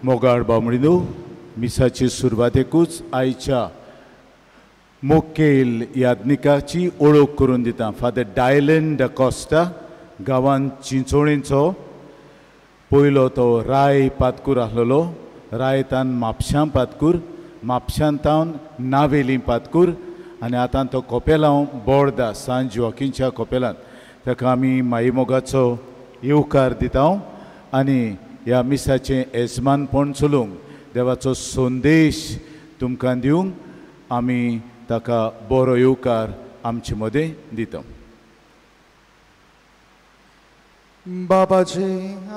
मोगाळ बामणीनो, मिसाचे सुरवातेकूच आयच्या मुखेल याज्ञिकाची ओळख करून दिता. फादर डायलन डकॉस्टा, गांवांत चिंचोळेचो. पयलो तो राय पातकूर आसलेलो, रायतान म्हापशां पातकूर, म्हापशांतावन नावेली पातकूर आनी आतां तो कोपेलांव बोर्दा सांत जोकिंच्या कोपेलांत. ताका आमी माईमोगाचो येवकार दिता आनी ह्या मिसाचें येजमानपण चलोवंक देवाचो संदेश तुमकां दिवंक आमी ताका बरो येवकार आमचे मदें दिता. बाबाचे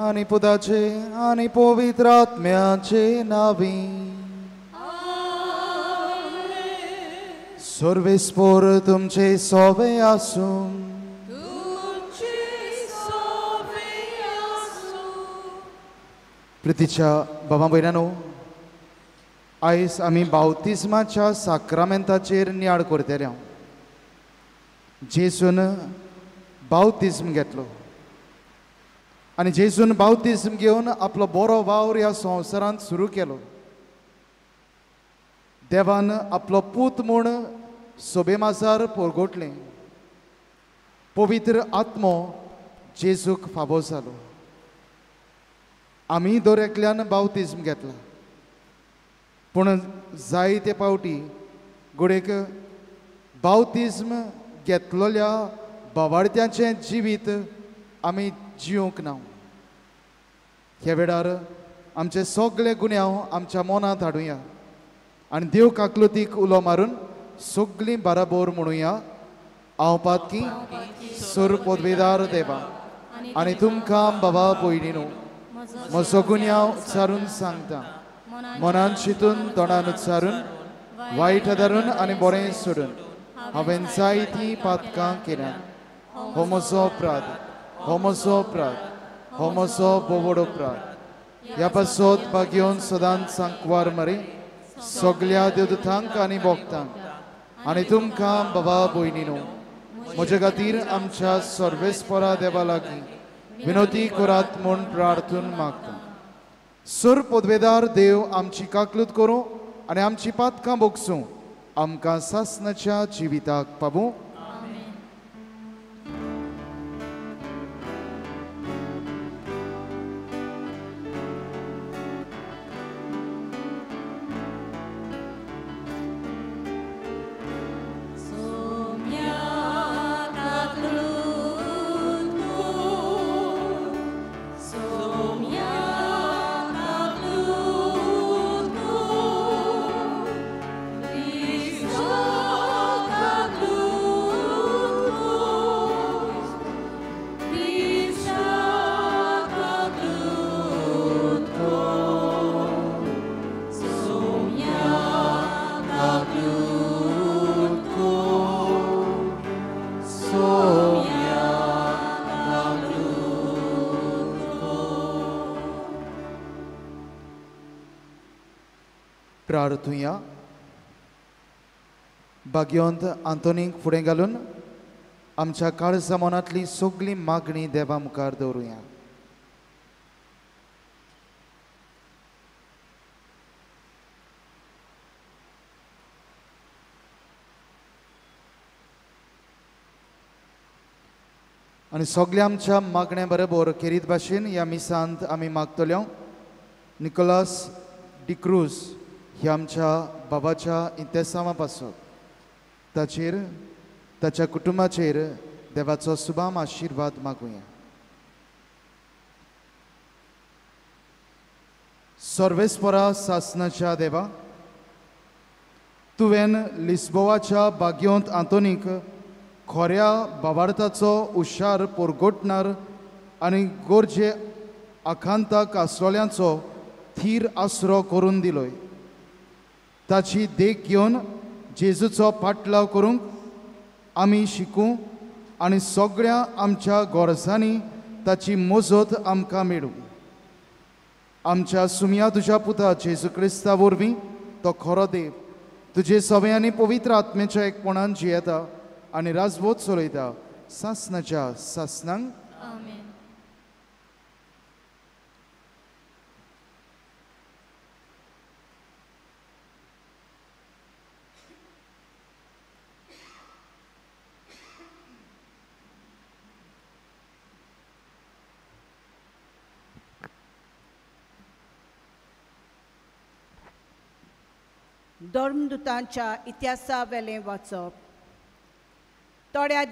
आनी पुताचे आनी पवित्र आत्म्याचे नावी. सर्वेस्पोर तुमचे सोवे आसूं. प्रितीच्या बाबा भयणांनो, आयज आमी बावतिज्माच्या साक्रामेंताचेर नियाळ करतले. जेजून बावतिज्म घेतलो आनी जेजून बावतिज्म घेवन आपलो बरो वावर ह्या संवसारांत सुरू केलो. देवान आपलो पूत म्हूण सोबेमाजार पोरगोटलें. पवित्र आत्मो जेजूक फावो जालो. आमी दर एकल्यान बावतिज्म घेतला, पूण जायते पावटी घडयेक बावतिज्म घेतलेल्या बावाडत्यांचें जिवीत आमी जिवंक ना. ह्या वेळार आमचे सगळे गुन्यांव आमच्या मनांत हाडुया आनी देव काकलुतीक उलो मारून सगळीं बाराबोर म्हणुया. हांव पातकी सुर पदवेदार देवा आनी तुमकां बाबा भयणी न्हू म्हजो गुन्यांव उच्चारून सांगता. मनान चिंतून तोंडान उच्चारून वायट धरून आनी बरें सोडून हांवें जायतीं पातकां केल्यात. हो म्हजो अपराध, हो म्हजो अपराध, हो म्हजो बोवड अपराध. ह्या पासत भागयोवन सदांच सांकवार मरे सगल्या देवदूतांक आनी भक्तांक आनी तुमकां बाबा भयणी न्हू म्हजे खातीर आमच्या सर्वेस्परा देवा लागीं विनोती करात म्हूण प्रार्थून मागता. सुर पदवेदार देव आमची काकलूत करूं आनी आमची पातकां भोगसूं. आमकां सासणाच्या जिविताक पावूं. प्रार्थुया. भाग्यवंत आंतोनीक फुडें घालून आमच्या काळजा मनांतली सगळी मागणी देवा मुखार दवरुया. आनी सगळ्या आमच्या मागण्या बरोबर खेरीत भाशेन ह्या मिसांत आमी मागतल्यो निकोलास डिक्रूज ह्या आमच्या बाबाच्या इंतेसांवा पासत ताचेर ताच्या कुटुंबाचेर देवाचो सुभाम आशिर्वाद मागुया. सर्वेस्परा सासनाच्या देवा, तुवें लिस्बोवाच्या बाग्योंत आंतोनीक खोऱ्या बाबार्थाचो हुशार पोरगोटणार आनी गोरजे आखांताक आसलोल्यांचो थीर आसरो करून दिलोय. ताची देख घेवन जेजूचो पाटलाव करूंक आमी शिकूं आनी सगळ्या आमच्या गरजांनी ताची मजत आमकां मेळूं. आमच्या सुमया तुज्या पुता जेजू क्रिस्ता वरवीं तो खरो देव तुजे सवे आनी पवित्र आत्म्याच्या एकपणान जियेता आनी राजवत चलयता सासनाच्या सासनांक. धर्मदुतांच्या इतिहासा वेलें वाचप. थोड्या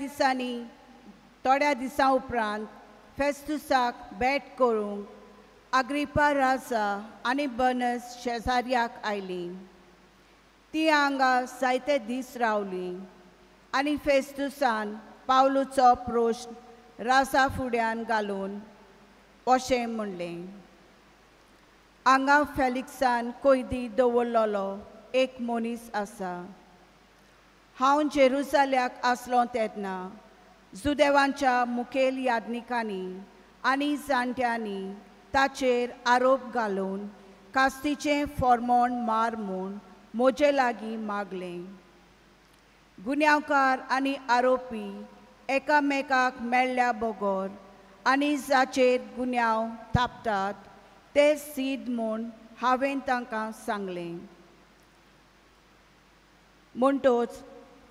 दिसां उपरांत फेस्तुसाक भेट करूंक आग्रिपा राजा आनी बनस शेजाऱ्याक आयली. ती हांगा जायते दीस रावली आनी फेस्तुसान पावलूचो प्रश्न राजा फुड्यान घालून अशें म्हणलें, हांगा फेलिक्सान कैदी दवरलेलो एक मनीस आसा. हांव जेरुजाल्याक आसलो तेन्ना जुदेवांच्या मुखेल याज्ञिकांनी आनी जाणट्यांनी ताचेर आरोप घालून कास्तीचें फॉर्मोण मार म्हूण म्हजे लागीं मागलें. गुन्यांवकार आनी आरोपी एकामेकाक मेळ्ळ्या बगर आनी जाचेर गुन्यांव थापतात ते सीद म्हूण हांवें तांकां सांगलें. म्हणटोच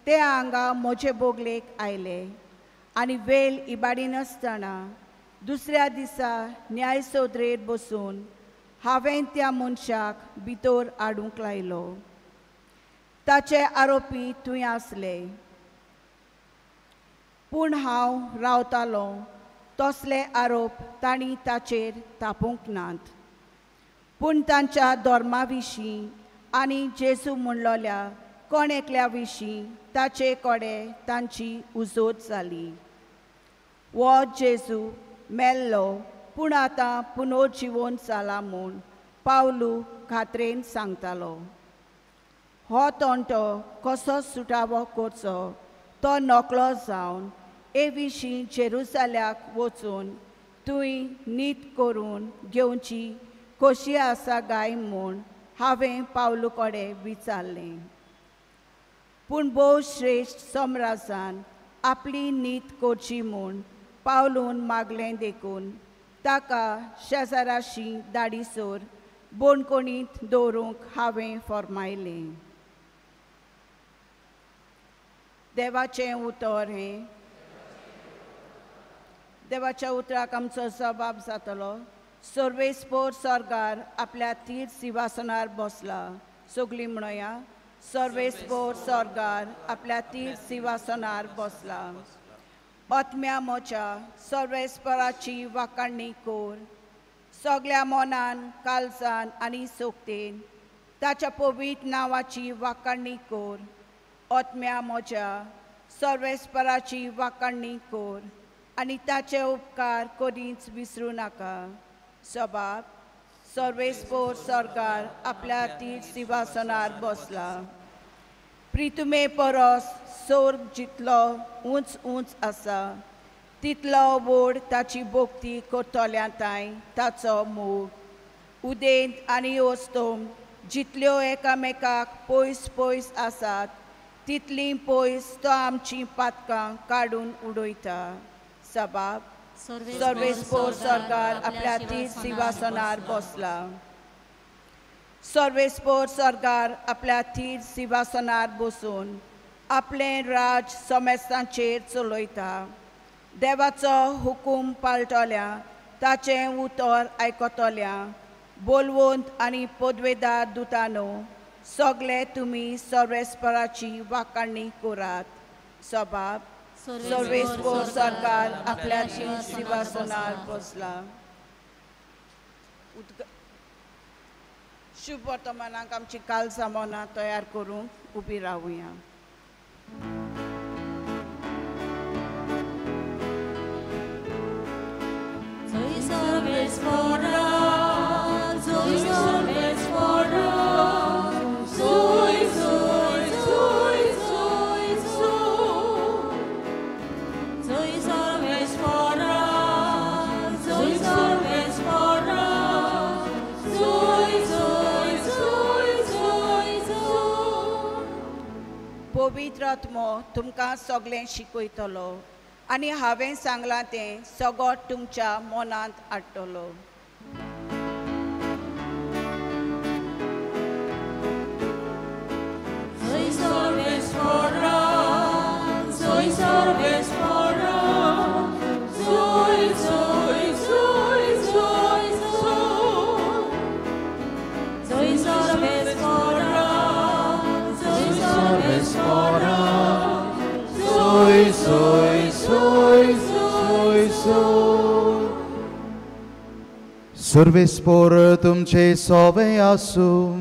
ते हांगा म्हजे बोगलेक आयले आनी वेळ इबाडिनासतना दुसऱ्या दिसा न्यायसोदरेर बसून हांवें त्या मनशाक भितर हाडूंक लायलो. ताचे आरोपी थंय आसले, पूण हांव रावतालो तसले आरोप तांणी ताचेर थापूंक नात. पूण तांच्या धर्मा विशीं आनी जेजू म्हणलोल्या कोण एकल्या विशीं ताचे कडेन तांची उजोत जाली. हो जेजू मेल्लो पूण आतां पुनर्जिवन जाला म्हूण पावलू खात्रेन सांगतालो. हो तंटो कसो सुटावो करचो तो नकळो जावन हे विशीं जेरुजाल्याक वचून तुवें नीत करून घेवची कशी आसा काय म्हूण हांवें पावलू कडेन विचारलें. पूण भोव श्रेश्ठ सम्राजान आपली नीत करची म्हूण पावलून मागलें देखून ताका शेजाराशी दाडीसर बोणकोणींत दवरूंक हांवें फर्मायलें. देवाचें उतर हें. देवाच्या उतराक आमचो जबाब जातलो. सर्वेस्पोर सरकार आपल्या तीर सिंहासनार बसला. सगळीं म्हणया, सर्वेस्पोर सरकार आपल्या तीर सिंहासनार बसला. आत्म्या म्हज्या सर्वेस्पराची वाखाणणी कर. सगळ्या मनान काळजान आनी सोगतेन ताच्या पवित्र नांवाची वाखाणणी कर. आत्म्या म्हज्या सर्वेस्पराची वाखाणणी कर आनी ताचे उपकार कधीच विसरूं नाका. सबाब सर्वेस्पोर सरकार आपल्या तीर सिंहासनार बसला. प्रितुमे परस सोर्ग जितलो उंच उंच आसा तितलो व्हड ताची भक्ती करतल्या तांय ताचो मोग. उदेंत आनी अस्तम जितल्यो एकामेकाक पयस पयस आसात तितलीं पयस तो आमचीं पातकां काडून उडयता. सबाब सर्वेस्पोर सरकार आपल्या तीर सिंहासनार बसला. सर्वेस्पोर सरकार आपल्या तीर सिंहासनार बसून आपलें राज समेस्तांचेर चलयता. देवाचो हुकूम पाळटल्या ताचें उतर आयकतल्या बोलवंत आनी पदवेदार दुतानो सगळे तुमी सर्वेस्पराची वाखाणणी करात. सबाब सर्वेस्पोर सरकार आपल्या तीर सिंहासनार बसला. शुभ वर्तमानाक आमची काळजां मनां तयार करूंक उबी रावया. पवित्र आत्मो तुमकां सगळें शिकयतलो आनी हांवें सांगलां तें सगळें तुमच्या मनांत हाडटलो. Soy सुरवेस्पोरा सोय सोय सोय सोय सोय। सुरवेस्पोर तुमचे सोवे आसूं।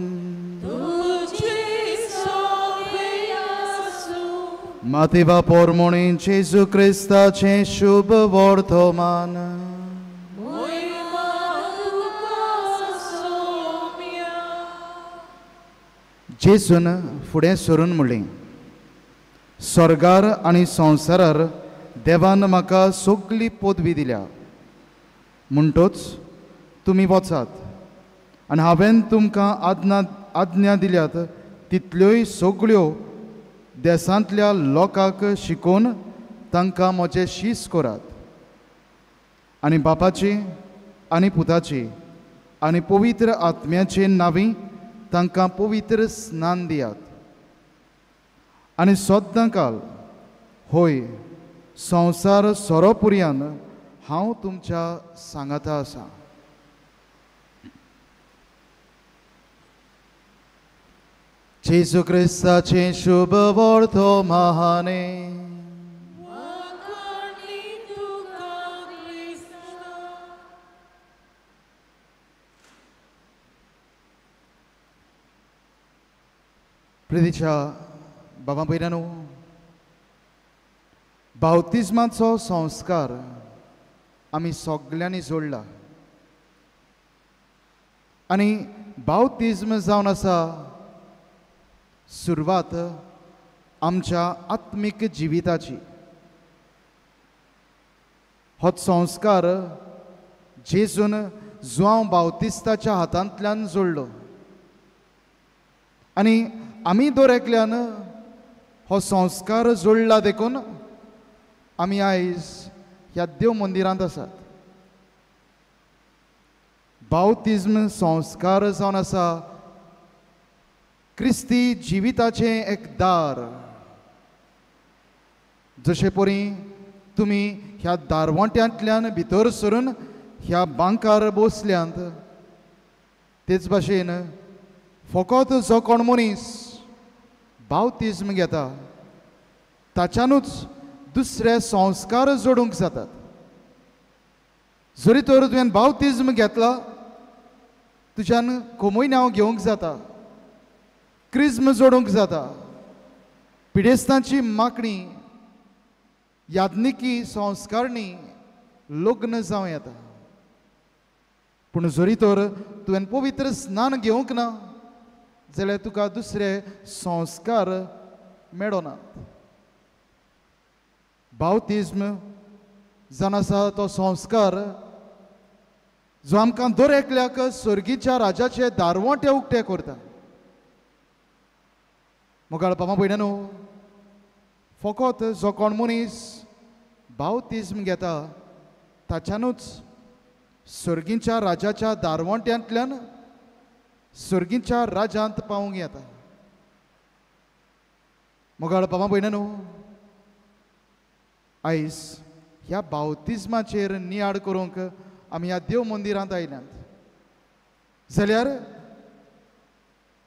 मातेवा पोरमोणी जेजू क्रिस्ताचें शुभ वर्तमान। जेजून फुडें सरून म्हणलें, स्वर्गार आनी संवसारार देवान म्हाका सगली पदवी दिल्या, म्हणटोच तुमी वचात आनी हांवें तुमकां आज्ञा दिल्यात तितल्योय सगळ्यो देशांतल्या लोकांक शिकोवन तांकां म्हजें शीस करात आनी बापाची आनी पुताची आनी पवित्र आत्म्याचे नांवी तांकां पवित्र स्नान दियात आनी सद्दां काल होय संवसार सोरोपुर्यान हांव तुमच्या सांगाता आसा। जेजू क्रिस्ताचें शुभ वर्तमाने। प्रितीच्या बाबा भयणांनो, बाप्तिज्माचो संस्कार आमी सगल्यांनी जोडला आनी बाप्तिज्म जावन आसा सुरवात आमच्या आत्मीक जिविताची। हो संस्कार जेजून जुआंव बाप्तिस्ताच्या हातांतल्यान जोडलो आनी आमी दर एकल्यान हो संस्कार जोडला देखून आमी आयज ह्या देव मंदिरांत आसात। बाप्तिज्म संस्कार जावन आसा क्रिस्ती जिविताचें एक दार। जशे परी तुमी ह्या दारवंट्यांतल्यान भितर सरून ह्या बांकार बसल्यांत, तेच भाशेन फकत जो कोण मनीस बाप्तिज्म घेता ताच्यानूच दुसरे संस्कार जोडूंक जातात। जरी तर तुवें बाप्तिज्म घेतला तुज्यान कोमोयनांव घेवंक जाता, क्रिज्म जोडूंक जाता, पिडेस्तांची मागणी, याज्ञिकी संस्कारणी, लग्न जावं येता। पूण जरी तर तुवें पवित्र स्नान घेवंक ना जाल्यार तुका दुसरे संस्कार मेळनात। बाप्तिज्म जावन आसा तो संस्कार जो आमकां दर एकल्याक सर्गीच्या राजाचे दारवंटे उक्ते करता। मोगाळ बाबा भयणांनो, फकत जो कोण मनीस बाप्तिज्म घेता ताच्यानूच सर्गीच्या राजाच्या दारवंट्यांतल्यान सर्गीच्या राजांत पावूंक येता। मोगाळ बाबा भयणांनो, आयज ह्या बाप्तिज्माचेर नियाळ करूंक आमी ह्या देव मंदिरांत आयल्यात जाल्यार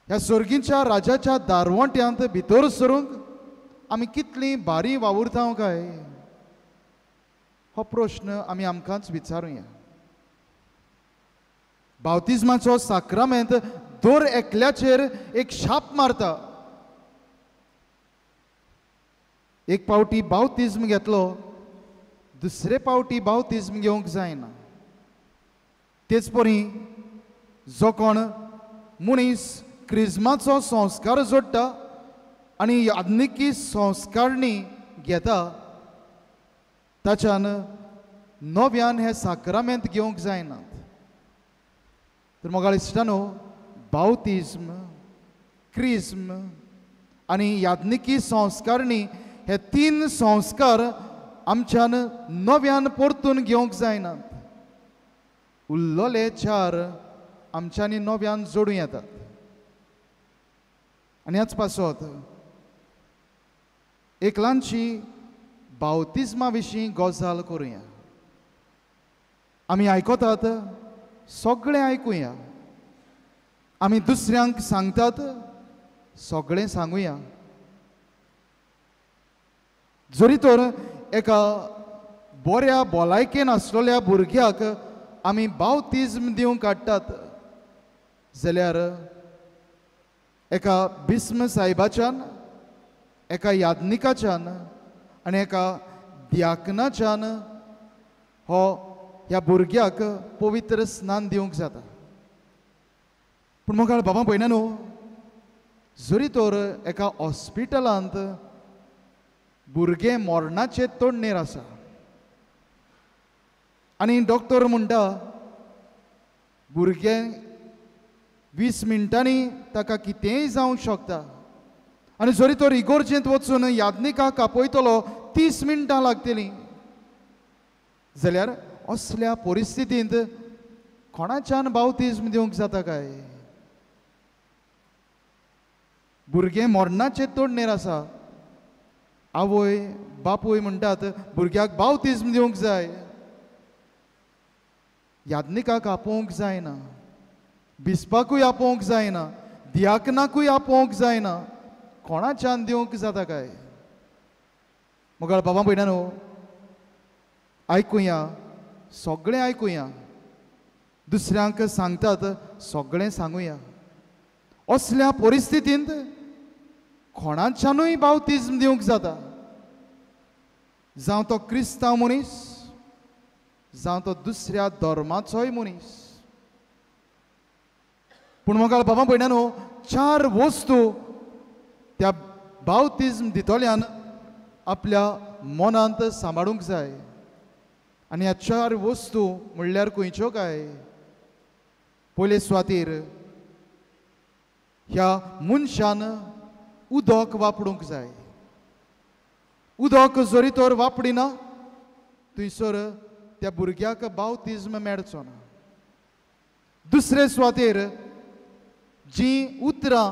ह्या सर्गीच्या राजाच्या दारवंट्यांत भितर सरूंक आमी कितली भारी वावुरता काय हो प्रश्न आमी आमकांच विचारुया। बाप्तिज्माचो साक्रामेंत दर एकल्याचेर एक शाप मारता। एक पावटी बाप्तिज्म घेतलो दुसरे पावटी बाप्तिज्म घेवंक जायना। तेच परी जो कोण मनीस क्रिज्माचो संस्कार जोडटा आनी याज्ञिकी संस्कारणी घेता ताच्यान नव्यान हे साक्रामेंत घेवंक जायनात। तर मोगाळ इश्टानो, बाप्तिज्म, क्रिज्म आनी याज्ञिकी संस्कारणी हे तीन संस्कार आमच्यान नव्यान परतून घेवंक जायनात। उरलेले चार आमच्यांनी नव्यान जोडूं येतात। आनी ह्याच पासत एक ल्हानशी बाप्तिज्मा विशीं गजाल करुया। आमी आयकतात सगळें आयकुया, आमी दुसऱ्यांक सांगतात सगळें सांगुया, जरी तर एका बऱ्या भलायकेन आसलेल्या भुरग्याक आमी बावतिज्म दिवंक काडटात जाल्यार एका बिस्म साहेबाच्यान, एका याज्ञिकाच्यान आनी एका दियाकनाच्यान हो ह्या भुरग्याक पवित्र स्नान दिवंक जाता। पूण मोगाळ बाबा भयणा न्हू, जरी तर एका हॉस्पिटलांत भुरगें मरणाचे तोडणेर आसा आनी डॉक्टर म्हणटा भुरगें 20 मिनटांनी ताका कितेंय जावंक शकता आनी जरी तर इगोर्जेंत वचून याज्ञिकाक आपयतलो 30 मिनटां लागतलीं जाल्यार असल्या परिस्थितींत कोणाच्यान बावतिज्म दिवंक जाता काय? भुरगें मरणाचे तोडणेर आसा, आवय बापूय म्हणटात भुरग्याक बावतिज्म दिवंक जाय, याज्ञिकाक आपोवंक जायना, बिस्पाकूय आपोवंक जायना, दियाकनाकूय आपोवंक जायना, कोणाच्यान दिवंक जाता काय? मोगाळ बाबा भयणा न्हू, आयकुया, सगळें आयकुया, दुसऱ्यांक सांगतात सगळें सांगुया। असल्या परिस्थितींत कोणाच्यानूय बावतिज्म दिवंक जाता, जावं तो क्रिस्तांव मनीस, जावं तो दुसऱ्या धर्माचोय मनीस। पूण मोगाळ बाबा भयणा न्हू, 4 वस्तू त्या बावतिज्म दितल्यान आपल्या मनांत सांबाळूंक जाय आनी ह्या 4 वस्तू म्हणल्यार खंयच्यो काय? पयले सुवातेर ह्या मनशान उदक वापरूंक जाय। उदक जरी तर वापरिना थंयसर त्या भुरग्याक बावतिज्म मेळचो ना। दुसरे सुवातेर जीं उतरां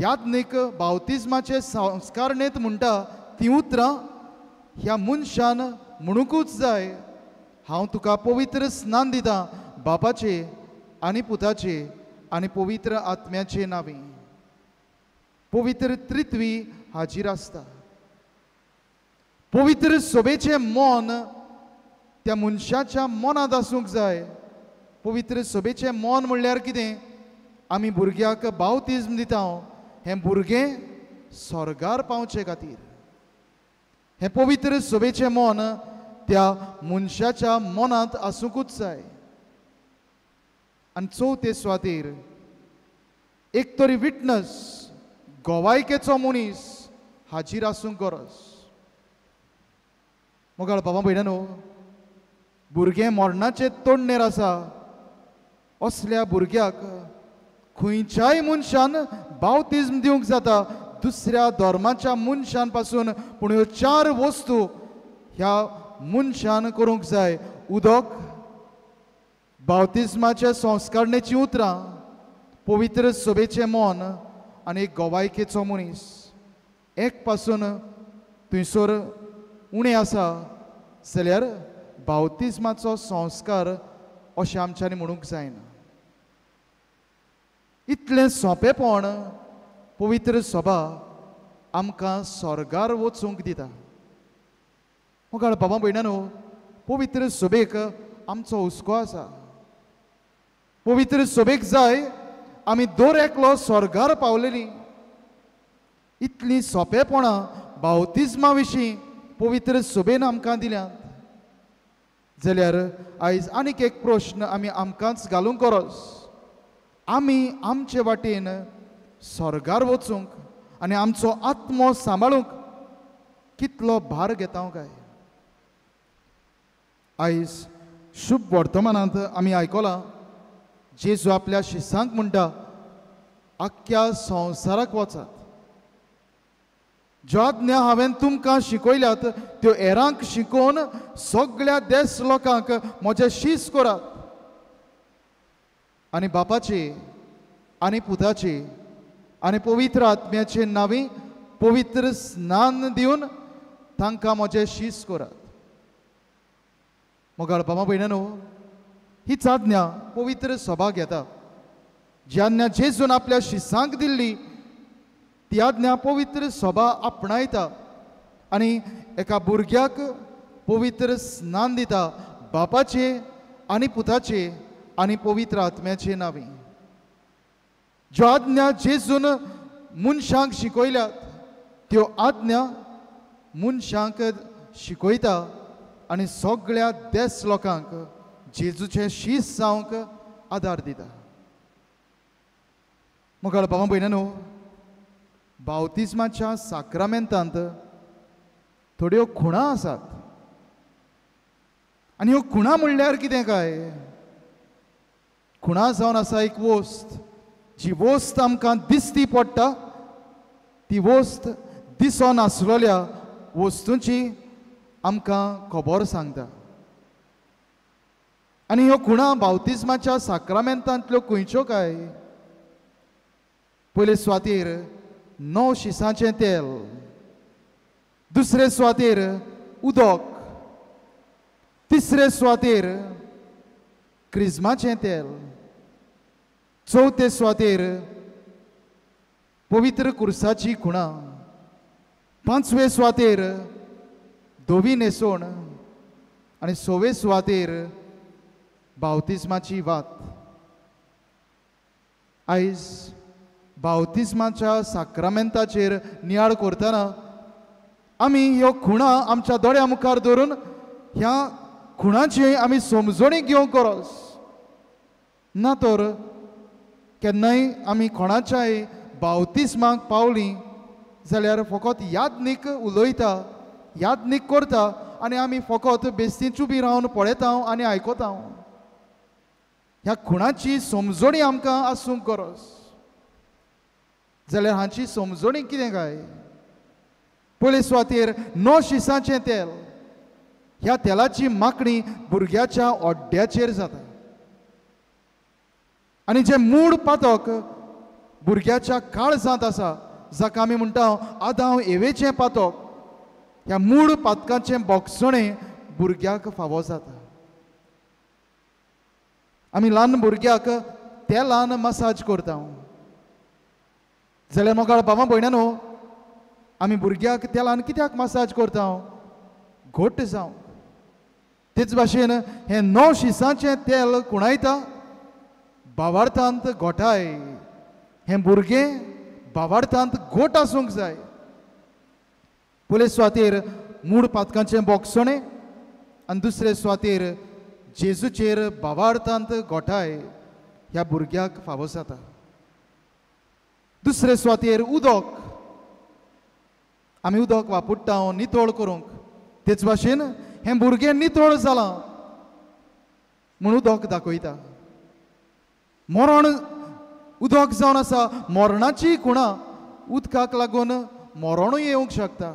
याज्ञीक बावतिज्माचे संस्कारणेंत म्हणटा तीं उतरां ह्या मनशान म्हणुकूच जाय। हांव तुका पवित्र स्नान दितां बापाचे आनी पुताचे आनी पवित्र आत्म्याचे नांवी। पवित्र त्रित्वी हाजीर आसता। पवित्र सभेचें मन त्या मनशाच्या मनांत आसूंक जाय। पवित्र सभेचें मन म्हणल्यार कितें? आमी भुरग्याक बावतिज्म दिता हें भुरगें स्वर्गार पावचे खातीर। हें पवित्र सभेचें मन त्या मनशाच्या मनांत आसूंकूच जाय। आनी चवथे सुवातेर एक तरी विटनस, गवायकेचो मनीस हाजीर आसूंक गरज। मोगाळ बाबा भयणा न्हू, भुरगें मरणाचे तोडणेर आसा, असल्या भुरग्याक खंयच्याय मनशान बावतिज्म दिवंक जाता दुसऱ्या धर्माच्या मनशान पासून। पूण ह्यो 4 वस्तू ह्या मनशान करूंक जाय। उदक, बावतिज्माच्या संस्कारणेचीं उतरां, पवित्र सभेचें मन आनी एक गवायकेचो मनीस। एक पासून थंयसर उणें आसा जाल्यार बावतिज्माचो संस्कार अशें आमच्यांनी म्हणूंक जायना। इतलें सोंपेपण पवित्र सभा आमकां स्वर्गार वचूंक दिता। मोगाळ बाबा भयणा न्हू, पवित्र सभेक आमचो हुस्को आसा। पवित्र सभेक जाय आमी दर एकलो स्वर्गार पावलेली। इतलीं सोंपेपणां बावतिज्मा विशीं पवित्र सभेन आमकां दिल्यात जाल्यार आयज आनीक एक प्रश्न आमी आमकांच घालूंक गरज। आमी आमचे वाटेन स्वर्गार वचूंक आनी आमचो आत्मो सांबाळूंक कितलो भार घेता काय? आयज शुभ वर्तमानांत आमी आयकलां जेजू आपल्या शिसांक म्हणटा आख्ख्या संवसाराक वचात, ज्यो आज्ञा हांवें तुमकां शिकयल्यात त्यो हेरांक शिकोवन सगळ्या देश लोकांक म्हजें शीस करात आनी बापाचे आनी पुताचे आनी पवित्र आत्म्याचे नांवी पवित्र स्नान दिवन तांकां म्हजें शीस करात। मोगाळ बाबा भयणांनो, हीच आज्ञा पवित्र सभा घेता। जी आज्ञा जेजून आपल्या शिसांक दिल्ली ती आज्ञा पवित्र सभा आपणायता आनी एका भुरग्याक पवित्र स्नान दिता बापाचे आनी पुताचे आनी पवित्र आत्म्याचे नांवी। ज्यो आज्ञा जेजून मनशांक शिकयल्यात त्यो आज्ञा मनशांक शिकयता आनी सगळ्या देश लोकांक जेजूचे शीस जावंक आदार दिता। मुखार बाबा भयणांनो, बावतिज्माच्या साक्रामेंतांत थोड्यो खुणा आसात आनी ह्यो खुणा म्हणल्यार कितें काय? खुणा जावन आसा एक वस्त, जी वस्त आमकां दिसती पडटा ती वस्त दिसोन आसलेल्या वस्तूंची आमकां खबर सांगता। आनी ह्यो खुणा बावतिज्माच्या साक्रामेंतांतल्यो खंयच्यो काय? पयले सुवातेर 9 शिसांचें तेल, दुसरे सुवातेर उदक, तिसरे सुवातेर क्रिज्माचें तेल, चवथे सुवातेर पवित्र कुर्साची खुणा, पांचवे सुवातेर धवी न्हेसवण आनी सवे सुवातेर बावतिज्माची वात। आयज बावतिज्माच्या साक्रामेंताचेर नियाळ करतना आमी ह्यो खुणा आमच्या दोळ्या मुखार धरून ह्या खुणाची आमी समजणी घेवंक गरज ना तर केन्नाय आमी कोणाच्याय बावतिज्माक पावली जाल्यार फकत यादनीक उलयता, यादनीक करता आनी आमी फकत बेस्तीच उबी रावन पळयता आनी आयकता। ह्या खुणाची समजणी आमकां आसूंक गरज। जाल्यार हांची समजणी कितें काय? पयले सुवातेर 9 शिसांचें तेल, ह्या तेलाची मागणी भुरग्याच्या ओड्ड्याचेर जाता आनी जें मूळ पातक भुरग्याच्या काळजांत आसा, जाका आमी म्हणटा आदांव एवेचें पातक, ह्या मूळ पातकाचें बोगसणें भुरग्याक फावो जाता। आमी ल्हान भुरग्याक तेलान मसाज करता जाल्यार मोगाळ बाबा भयणांनो, आमी भुरग्याक तेलान कित्याक मसाज करता? घट जावं। तेच भाशेन हें 9 शिसांचें तेल कुणायता बावार्थांत घोटाय। हें भुरगें बावार्थांत घोट आसूंक जाय। पयले सुवातेर मूळ पातकांचें बोगसणें आनी दुसरे सुवातेर जेजूचेर बावार्थांत घोटाय ह्या भुरग्याक फावो जाता। दुसरे सुवातेर उदक, आमी उदक वापरता नितळ करूंक, तेच भाशेन हें भुरगें नितळ जालां म्हूण उदक दाखयता। मरण उदक जावन आसा, मरणाची खुणा उदकाक लागून मरणूय येवंक शकता।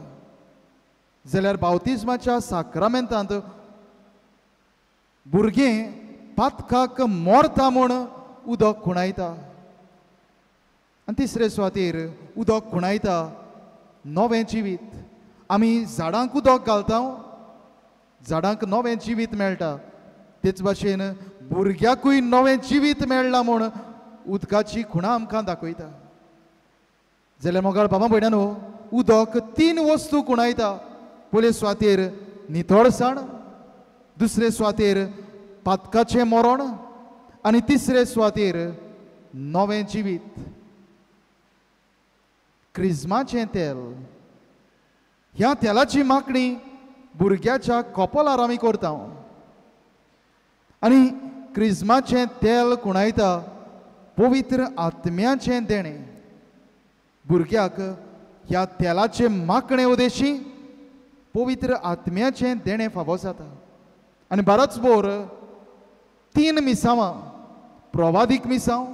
जाल्यार बावतिज्माच्या साक्रामेंतांत भुरगें पातकाक मरता म्हूण उदक खुणायता आनी तिसरे सुवातेर उदक खुणायता नवें जिवीत। आमी झाडांक उदक घालता, झाडांक नवें जिवीत मेळटा, तेच भाशेन भुरग्याकूय नवें जिवीत मेळ्ळां म्हूण उदकाची खुणा आमकां दाखयता। जाल्यार मोगाळ बाबा भयणांनो, उदक 3 वस्तू खुणायता। पयले सुवातेर नितळसाण, दुसरे सुवातेर पातकाचें मरण आनी तिसरे सुवातेर नवें जिवीत। क्रिज्माचें तेल, ह्या तेलाची मागणी भुरग्याच्या कपलार आमी करता आनी क्रिज्माचें तेल खुणायता पवित्र आत्म्याचें देणें। भुरग्याक ह्या तेलाचे मागणे उदेशी पवित्र आत्म्याचें देणें फावो जाता। आनी बरोच बोर 3 मिसांवां, प्रवादीक मिसांव,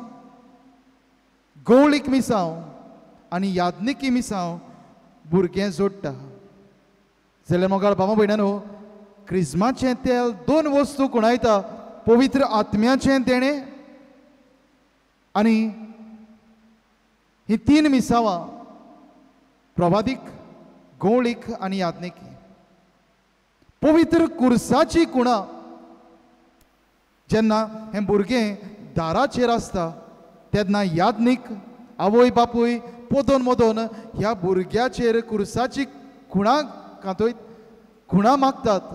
गवळीक मिसांव आनी यादनिकी मिसांव भुरगें जोडटा। जाल्यार मोगाळ बाबा भयणांनो, क्रिज्माचें तेल 2 वस्तू खुणायता, पवित्र आत्म्याचें देणें आनी ही 3 मिसांवां, प्रवादीक, गवळीक आनी यादनिकी। पवित्र कुर्साची खुणा जेन्ना हें भुरगें दाराचेर आसता तेन्ना यादनीक आवय बापूय पोदोन मोदोन ह्या भुरग्याचेर कुर्साची खुणा कांतोयत खुणा मागतात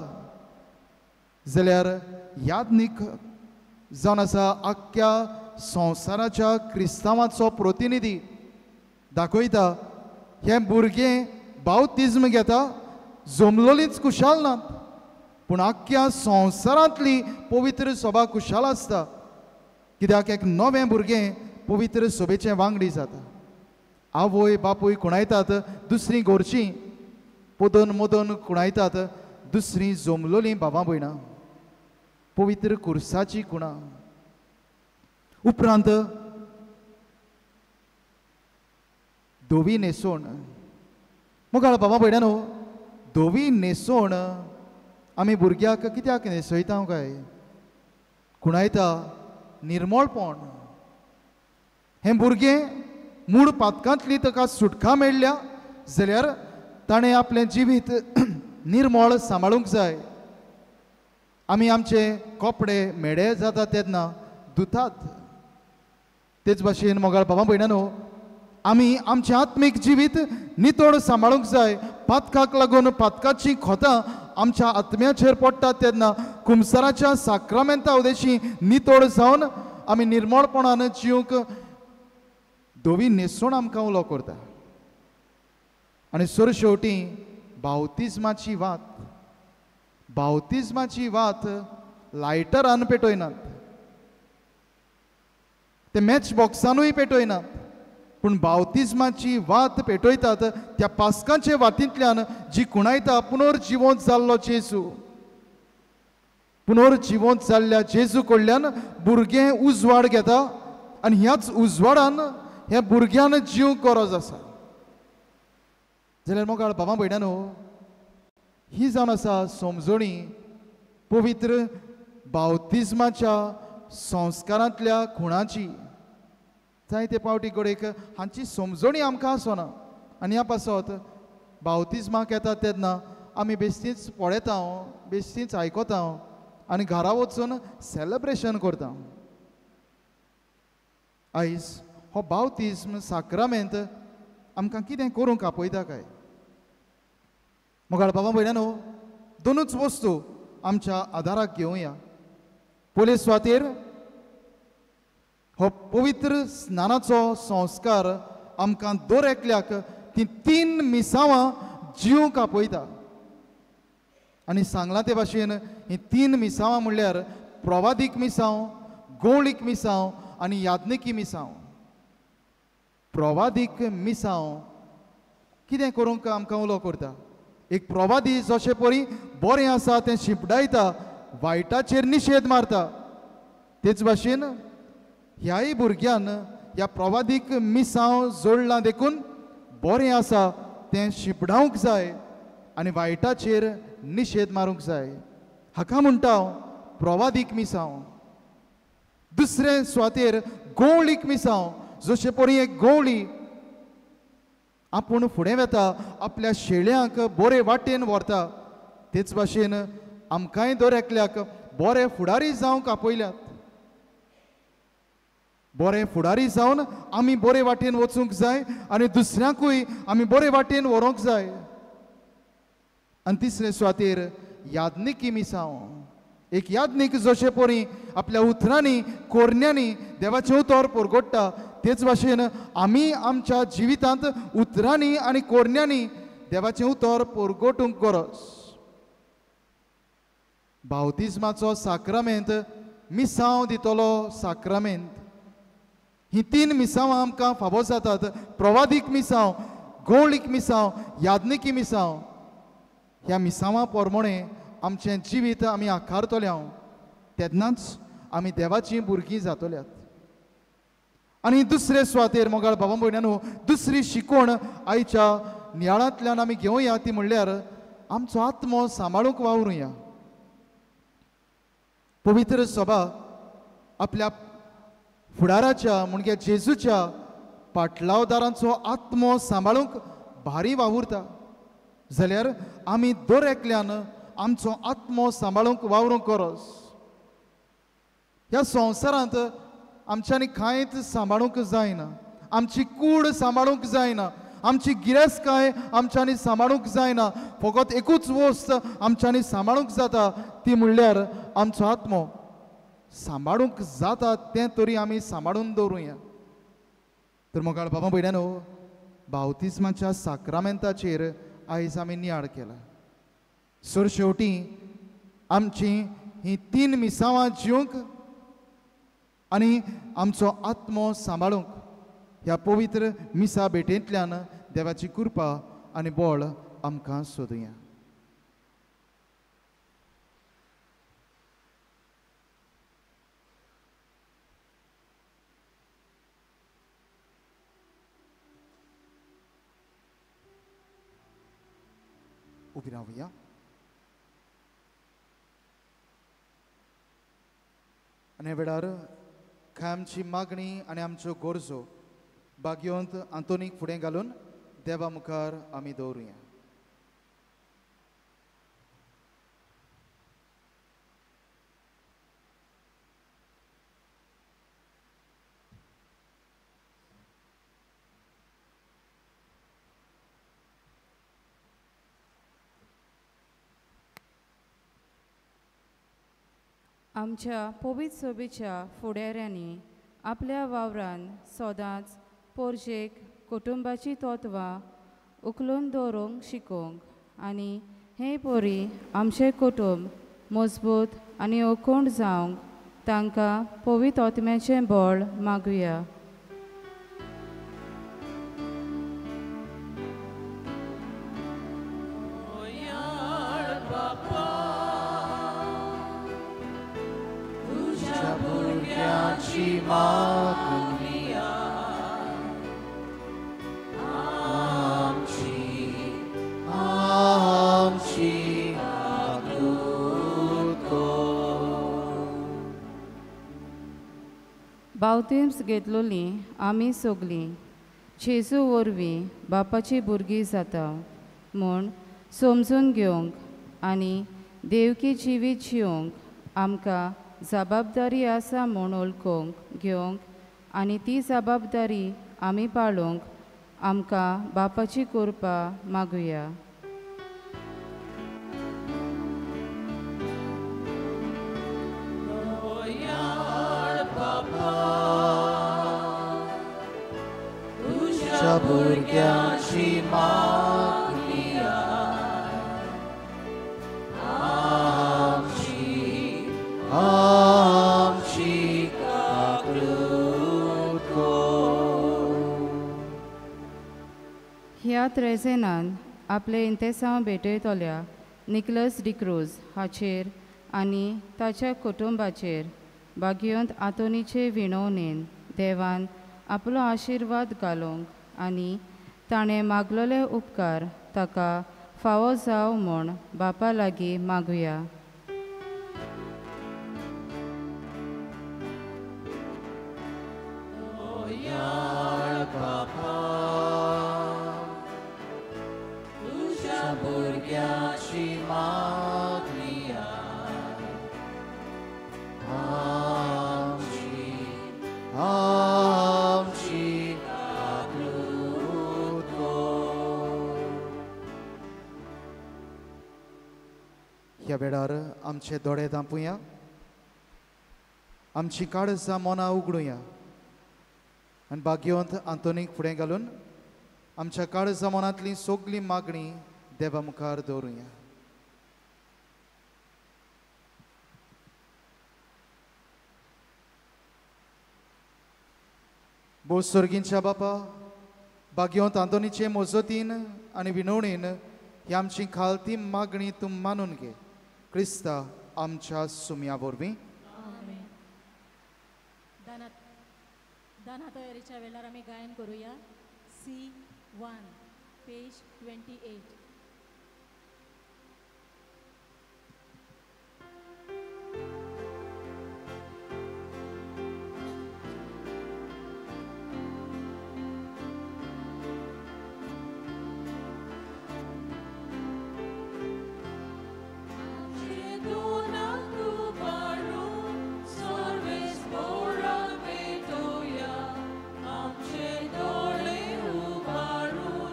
जाल्यार याज्ञीक जावन आसा आख्ख्या संवसाराच्या क्रिस्तांवाचो प्रतिनिधी दाखयता हें भुरगें बावतिज्म घेता जमलोलीच खुशाल नात पूण आख्ख्या संवसारांतली पवित्र सभा खुशाल आसता कित्याक एक नवें भुरगें पवित्र सभेचें वांगडी जाता. आवय बापूय खुणायतात दुसरीं घरचीं पदन मदन खुणायतात दुसरीं जमलोलीं बाबा भयणां पवित्र कुर्साची खुणा. उपरांत धवी न्हेसवण मोगाळ बाबा भयणानो धवी न्हेसवण आमी भुरग्याक कित्याक न्हेसयता काय खुणायता निर्मळपण. हें भुरगें मूळ पातकांतली ताका सुटका मेळ्ळ्या जाल्यार ताणें आपलें जिवीत निर्मळ सांबाळूंक जाय. आमी आमचे कपडे म्हेडे जाता तेन्ना धुतात तेच भाशेन मोगाळ बाबा भयणानो आमी आमचें आत्मीक जिवीत नितळ सांबाळूंक जाय. पातकाक लागून पातकाचीं खोतां आमच्या आत्म्याचेर पडटात तेन्ना कुमसाराच्या साक्रामेंता उदेशी नितळ जावन आमी निर्मळपणान जिवंक धवी न्हेसवण आमकां उलो करता. आनी सरशेवटी बावतिज्माची वात बावतिज्माची वात लायटरान पेटयनात ते मॅच बॉक्सानूय पेटयनात पूण बावतिज्माची वात पेटयतात त्या पास्कांचे वातींतल्यान जी खुणायता पुनर्जिवंत जाल्लो जेजू पुनर्जिवंत जाल्ल्या जेजू कडल्यान भुरगें उजवाड घेता आनी ह्याच उजवाडान ह्या भुरग्यान जिवंक गरज आसा. जाल्यार मोगाळ बाबा भयणानो ही जावन आसा समजणी पवित्र बावतिज्माच्या संस्कारांतल्या खुणाची. जायते पावटी घडयेक हांची समजणी आमकां आसना आनी ह्या पासत बावतिज्माक येता तेन्ना आमी बेश्टीच पळयता बेश्टीच आयकता आनी घरा वचून सेलेब्रेशन करता. आयज हो बावतिज्म साक्रामेंत आमकां कितें करूंक आपयता काय मोगाळ बाबा भयणानो दोनूच वस्तू आमच्या आदाराक घेवया. पयले सुवातेर हो पवित्र स्नानाचो संस्कार आमकां दर एकल्याक ती तीन मिसावां जिवंक आपयता आनी सांगलां ते भाशेन ही तीन मिसावां म्हणल्यार प्रवादीक मिसांव गौळीक मिसांव आनी याज्ञिकी मिसांव. प्रवादीक मिसांव कितें करूंक आमकां उलो करता एक प्रवादी जशे परी बरें आसा तें शिपडायता वायटाचेर निशेध मारता तेच भाशेन ह्याय भुरग्यान ह्या प्रवादीक मिसांव जोडलां देखून बरें आसा तें शिपडावंक जाय आनी वायटाचेर निशेध मारूंक जाय. हाका म्हणटा प्रवादीक मिसांव. दुसरे सुवातेर गौळीक मिसांव जशे परी एक गौळी आपूण फुडें वता आपल्या शेळ्यांक बरे वाटेन व्हरता तेच भाशेन आमकांय दर एकल्याक बरे फुडारी जावंक आपयल्यात. बरे फुडारी जावन आमी बरे वाटेन वचूंक जाय आनी दुसऱ्यांकूय आमी बरे वाटेन व्हरूंक जाय. आनी तिसरे सुवातेर याज्ञिकी मिसांव एक याज्ञीक जशे परी आपल्या उतरांनी कोरण्यांनी देवाचें उतर परगट्टा तेच भाशेन आमी आमच्या जिवितांत उतरांनी आनी कोरण्यांनी देवाचें उतर परगटूंक गरज. बावतिज्माचो साक्रामेंत मिसांव दितलो साक्रामेंत ही तीन मिसांवां आमकां फावो जातात प्रवादीक मिसांव गौळीक मिसांव याज्ञिकी मिसांव. ह्या मिसांवां प्रमाणे आमचें जिवीत आमी आकारतले तेन्नाच आमी देवाचीं भुरगीं जातल्यात. आनी दुसरे सुवातेर मोगाळ बाबा भयणानो दुसरी शिकवण आयच्या नियाळांतल्यान आमी घेवया ती म्हणल्यार आमचो आत्मो सांबाळूंक वावरुया. पवित्र सभा आपल्या फुडाराच्या म्हणजे जेजूच्या पाटलावदारांचो आत्मो सांबाळूंक भारी वावुरता जाल्यार आमी दर एकल्यान आमचो आत्मो सांबाळूंक वावरूंक गरज. ह्या संवसारांत आमच्यांनी कांयच सांबाळूंक जायना आमची कूड सांबाळूंक जायना आमची गिरेस्तकाय आमच्यांनी सांबाळूंक जायना. फकत एकूच वस्त आमच्यांनी सांबाळूंक जाता, ती म्हणल्यार आमचो आत्मो. सांबाळूंक जाता तें तरी आमी सांबाळून दवरुया. तर मोगाळ बाबा भयण्यानो, बावतिज्माच्या साक्रामेंताचेर आयज आमी नियाळ केला. सर शेवटी आमची ही तीन मिसावां जिवंक आनी आमचो आत्मो सांबाळूंक ह्या पवित्र मिसा भेटेंतल्यान देवाची कृपा आनी बळ आमकां सोदुया. उबी रावया. आनी वेळार खंय आमची मागणी आनी आमच्यो गरजो भाग्यवंत आंतोनीक फुडें घालून देवा मुखार आमी दवरुया. आमच्या पवित्र सभेच्या फुडाऱ्यांनी आपल्या वावरान सदांच पोरजेक कुटुंबाची तत्वां उखलून दवरूंक शिकोवंक आनी हे परी आमचें कुटुंब मजबूत आनी अखंड जावंक तांकां पवित्र आत्म्याचें बळ मागुया. बावतीम्स घेतलोली आमी सगलीं जेजू वरवीं बापाची भुरगीं जाता म्हूण समजून घेवंक आनी देवकी जिवीत जिवंक आमकां जबाबदारी आसा म्हूण वळखूंक घेवंक आनी ती जबाबदारी आमी पाळूंक आमकां बापाची कृपा मागुया. भुरग्यांची मागणी आमची आमची काकूत कर. ह्या त्रेजेनान आपले इंतेसांव भेटयतल्या निकलस डिक्रूज हाचेर आनी ताच्या कुटुंबाचेर भाग्यवंत आंतोनीचे विणवणेन देवान आपलो आशिर्वाद घालूंक आनी ताणें मागलोले उपकार ताका फावो जावं म्हूण बापा लागीं मागुया. तुज्या भुरग्याची मागणी आमची आमची. ह्या वेळार आमचे दोळे धांपुया, आमची काळजां मनां उगडुया आनी भाग्यवंत आंतोनीक फुडें घालून आमच्या काळजां मनांतली सगळी मागणी देवा मुखार दवरुया. भोव सर्गींच्या बापा, भाग्यवंत आंतोनीचे मजतीन आनी विनवणीन ही आमची खालती मागणी तूं मानून घे. क्रिस्ता आमच्या सुम्या वरवीं. दाना तयारीच्या वेळार आमी गायन करूया. C1 page 28. आमचे दोळे उबारून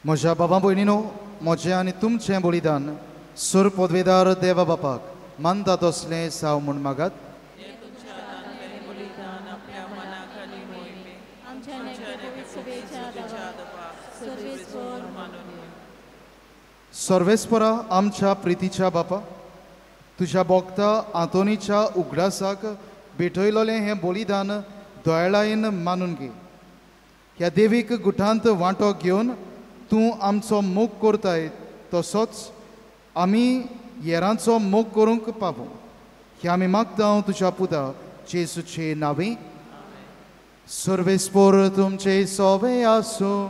म्हज्या बाबा भयणीनो, म्हजें आनी तुमचें बलिदान सुर पदवेदार देवा बापाक मानता तसलें साव म्हूण मागात. सर्वेस्परा आमच्या प्रितीच्या बापा, तुज्या भोक्ता आंतोनीच्या उगडासाक भेटयलोलें हें बलिदान दयाळायेन मानून घे. ह्या देवीक गुठांत वांटो घेवन तूं आमचो मोग करताय तसोच आमी येरांचो मोग करूंक पावूं, हें आमी मागता तुज्या पुता जेजूचे नांवे. सर्वेस्पोर तुमचे सोवे आसूं.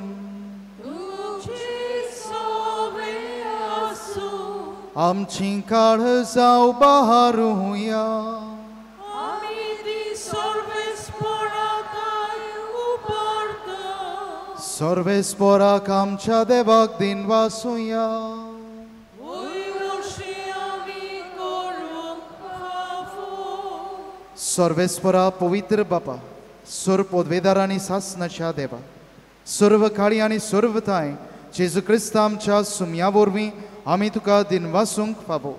आमची काळजां बहारुया. सर्वेस्पोराक आमच्या देवाक दिन वासुया. सर्वेस्पोरा पवित्र बापा, सर्व पदवेदार आनी सासनाच्या देवा, सर्व काळी आनी सर्व थांय जेजू क्रिस्त आमच्या सुमया वरवीं आमी तुका दिनवासूंक फावो.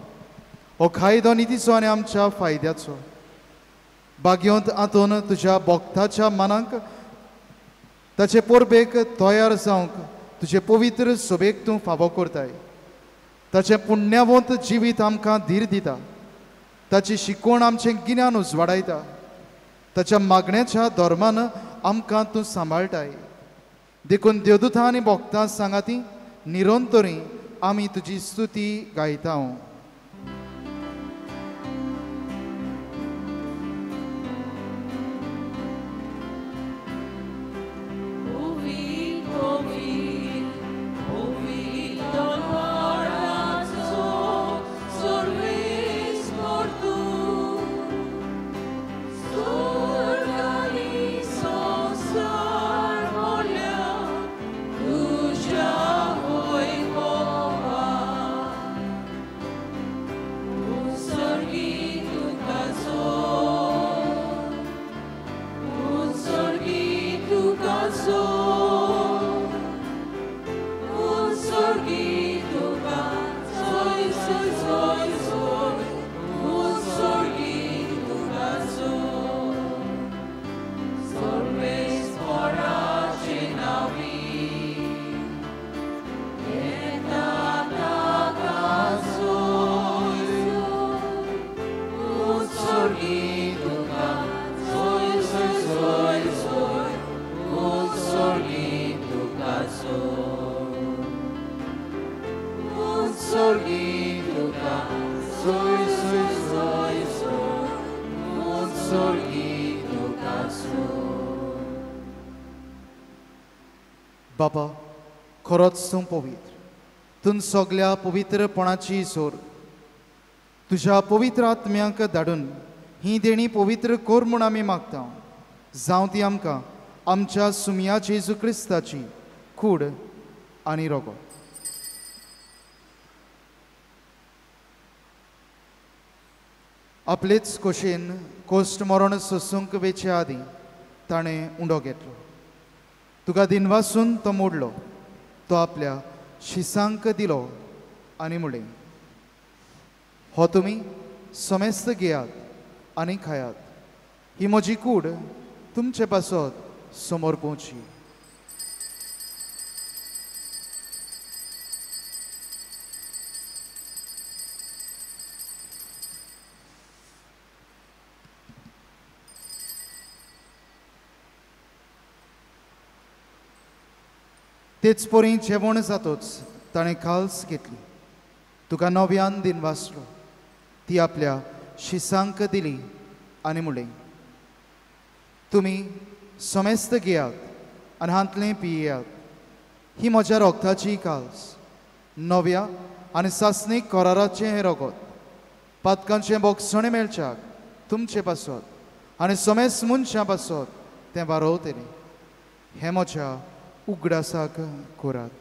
हो कायदो नितीचो आनी आमच्या फायद्याचो. बागयोंत आंतोन तुज्या भक्ताच्या मनाक ताचे परबेक तयार जावंक तुजे पवित्र सोबेक तूं फावो करताय. ताचें पुण्यावंत जिवीत आमकां धीर दिता. ताची शिकवण आमचें गिन्यान उजवाडायता. ताच्या मागण्याच्या धर्मान आमकां तूं सांबाळटाय. देखून देवदूतां आनी भक्तां सांगाती निरंतरी आमी तुजी स्तुती गायता. बाबा, खरोच तूं पवित्र, तूं सगल्या पवित्रपणाची जोर. तुज्या पवित्र आत्म्यांक धाडून ही देणी पवित्र कर म्हूण आमी मागता. जावं ती आमकां आमच्या सुमया जेजू क्रिस्ताची कूड आनी रोगो. आपलेच खोशेन कोश्ट मरण सोसूंक वेचे आदीं ताणें उंडो घेतलो. तुका दिनवासून तो मोडलो. तो आपल्या शिसांक दिलो आनी म्हणलें, हो तुमी समेस्त घेयात आनी खायात. ही म्हजी कूड तुमचे पासत समोर पोवची. तेच परी जेवण जातोच ताणें खाल्स घेतली. तुका नव्यान दिन वाचलो. ती आपल्या शिसांक दिली आनी म्हणलें, तुमी समेस्त घेयात आनी हांतलें पियात. ही म्हज्या रोगताची काल्स, नव्या आनी सासणीक कराराचें हें रगत, पातकांचें बोगसणें मेळच्याक तुमचे पासत आनी समेस्त मनशां पासत तें वारोवतलें. हें म्हज्या उगडासाक करात.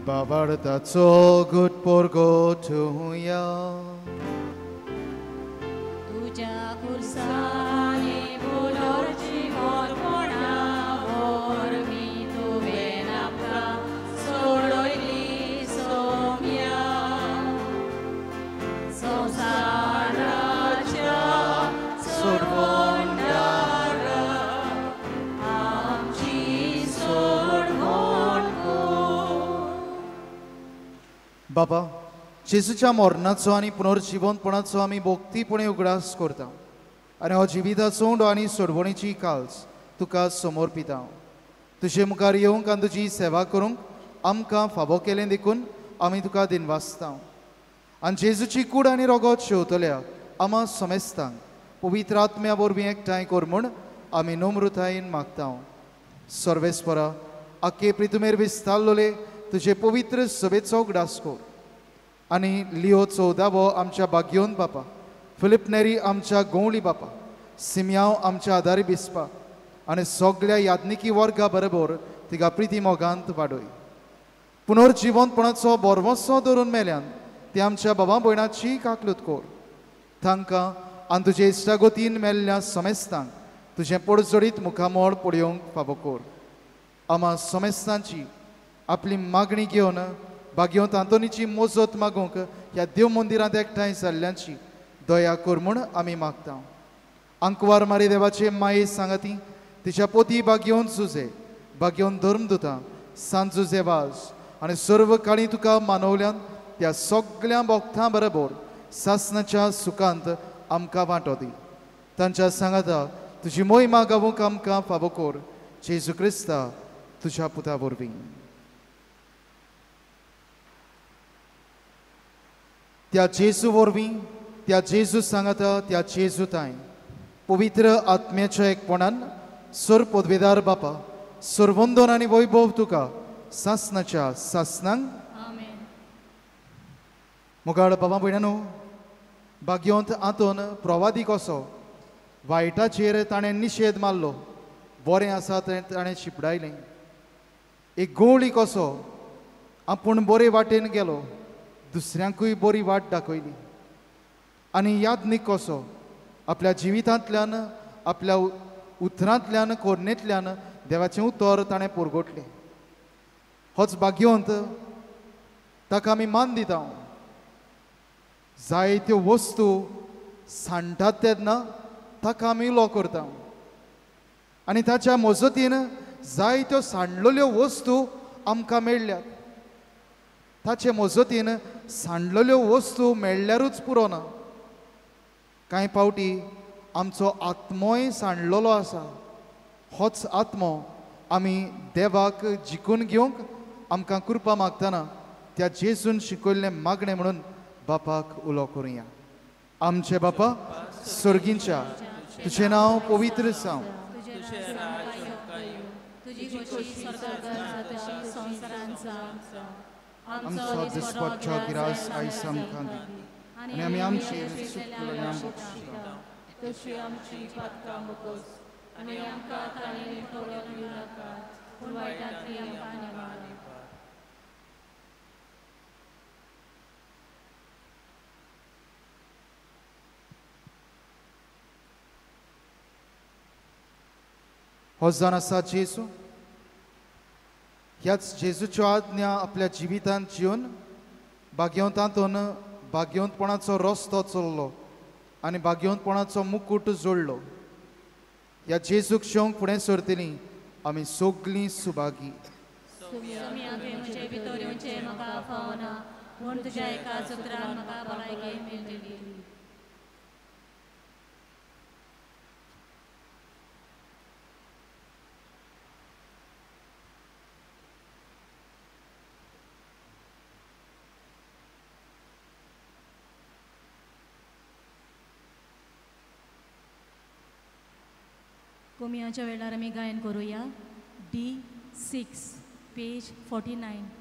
बाबाडताचो गुट पोरगोठुया तुज्या खुर्सांनी बोलोरची मोरपणा वरवीं तुवें आमकां सोडयली सोम्या संवसाराच्या सोडवणदारा आमची सोडवण कर. बाबा, जेजूच्या मरणाचो आनी पुनर्जिवंतपणाचो आमी भक्तीपणे उगडास करता आनी हो जिविताचो उंडो आनी सोडवणीची काल्स तुका समर्पिता. तुजे मुखार येवंक आनी तुजी सेवा करूंक आमकां फावो केलें देखून आमी तुका दिनवासता. आनी जेजूची कूड आनी रगत शेवतल्या आमा समेस्तांक पवित्र आत्म्या वरवीं एकठांय कर म्हूण आमी नम्रतायेन मागता. सर्वेस्परा, आखे प्रितुमेर विस्तारलोले तुजे पवित्र सभेचो उगडास कर आनी लियो चौदावो आमच्या बाग्योन बापा, फिलीप नेरी आमच्या गोंवली बापा, सिमयांव आमच्या आदारी बिस्पा आनी सगल्या याज्ञिकी वर्गा बरोबर तिका प्रिती मोगांत वाडय. पुनर्जिवंतपणाचो बोरवसो धरून मेल्यान ती आमच्या बाबा भयणाची काकलूत कर. तांकां आनी तुजे इश्टागोतीन मेल्ल्या समेस्तांक तुजें पडजडीत मुखामळ पळोवंक फावो कर. आमा समेस्तांची आपली मागणी घेवन बागेवंत आंतोनीची मोजत मागूंक ह्या देव मंदिरांत एकठांय जाल्ल्यांची दया कर म्हूण आमी मागता. आंकवार मारी देवाचे माये सांगाती तिच्या पोती बागेवन जुजे, बागेवन धर्मदुतां, सांत जुजे वाज आनी सर्व काळी तुका मानवल्यान त्या सगळ्या भक्तां बरोबर सासणाच्या सुखांत आमकां वांटो दी. तांच्या सांगाता तुजी मोहिमा गावूंक आमकां फावो कर, जेजू क्रिस्ता तुज्या पुता वरवीं. त्या जेजू वरवीं, त्या जेजू सांगाता, त्या जेजू ताय पवित्र आत्म्याच्या एकपणान सर पदवेदार बापा, सरवंदन आनी वैभव तुका सासणाच्या सासणांक. मुखार बाबा भयणानो, बागयोंत आंतोन प्रवादी कसो वायटाचेर ताणें निशेध मारलो, बरें आसा तें ताणें शिपडायलें. एक गोवळी कसो आपूण बरे वाटेन गेलो, दुसऱ्यांकूय बरी वाट दाखयली. आनी याज्ञीक कसो आपल्या जिवितांतल्यान, आपल्या उतरांतल्यान, कोरणेंतल्यान देवाचें उतर ताणें पुरगोटलें. होच भाग्यवंत, ताका आमी मान दिता. जायत्यो वस्तू सांडटात तेन्ना ताका आमी उलो करता आनी ताच्या मजतीन जायत्यो सांडलेल्यो वस्तू आमकां मेळ्ळ्यात. ताचे मजतीन सांडलेल्यो वस्तू मेळ्ळ्यारूच पुरो ना, कांय पावटी आमचो आत्मोय सांडलेलो आसा. होच आत्मो आमी देवाक जिखून घेवंक आमकां कृपा मागतना त्या जेजून शिकयल्लें मागणें म्हणून बापाक उलो करुया. आमचे बापा सर्गींच्या, तुजें नांव पवित्र जावं, आमचो दिसपट्टो गिरास आयज आमकां दी आनी आमी आमची चुकलेल्यांक बक्षिता, तशी आमची पातकां मुकोस आनी आमकां ताणें पडोवन दिवनाका, पूण वायटांतली आमकां निवार. हो जावन आसा जेजू, ह्याच जेजूच्यो आज्ञा आपल्या जिवितांत जिवन भाग्यवंतांतून भाग्यवंतपणाचो रस्तो चल्लो आनी भाग्यवंतपणाचो मुकूट जोडलो. ह्या जेजूक शेवंक फुडें सरतलीं आमी सगलीं सुभागी. कोमियाच्या वेळार आमी गायन करुया. D 6 page 49.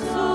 So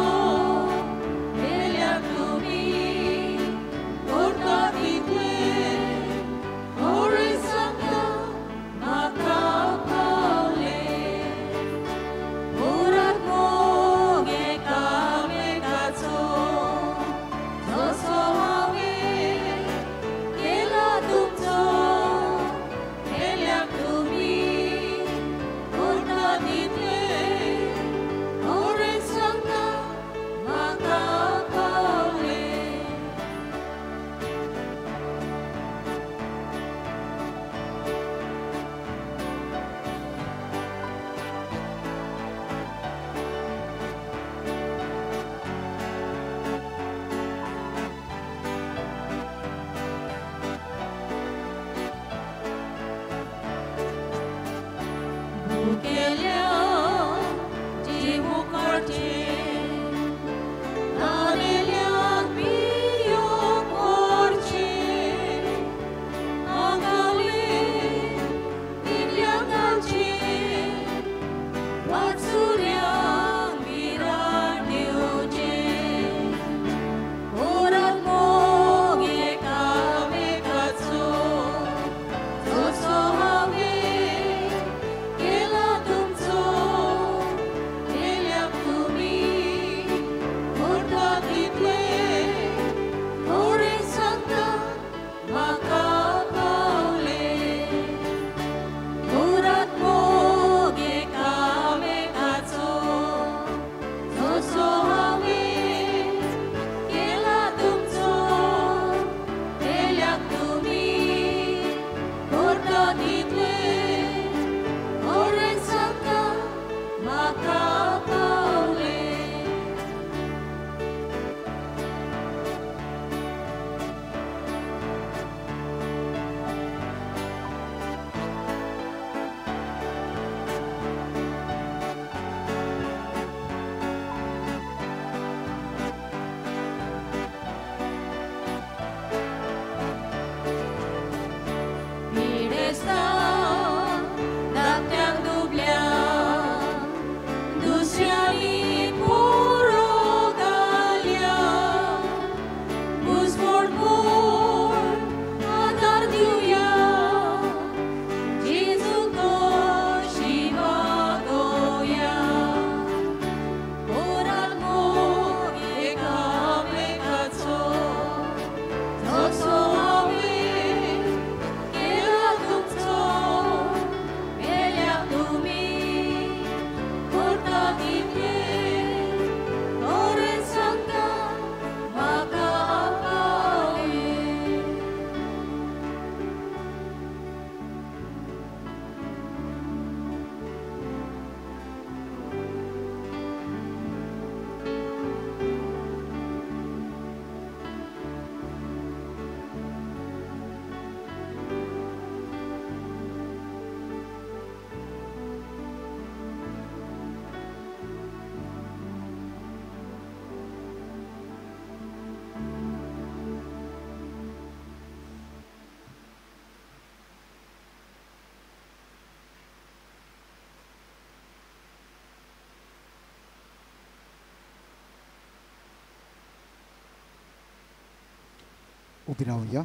उबी रावया.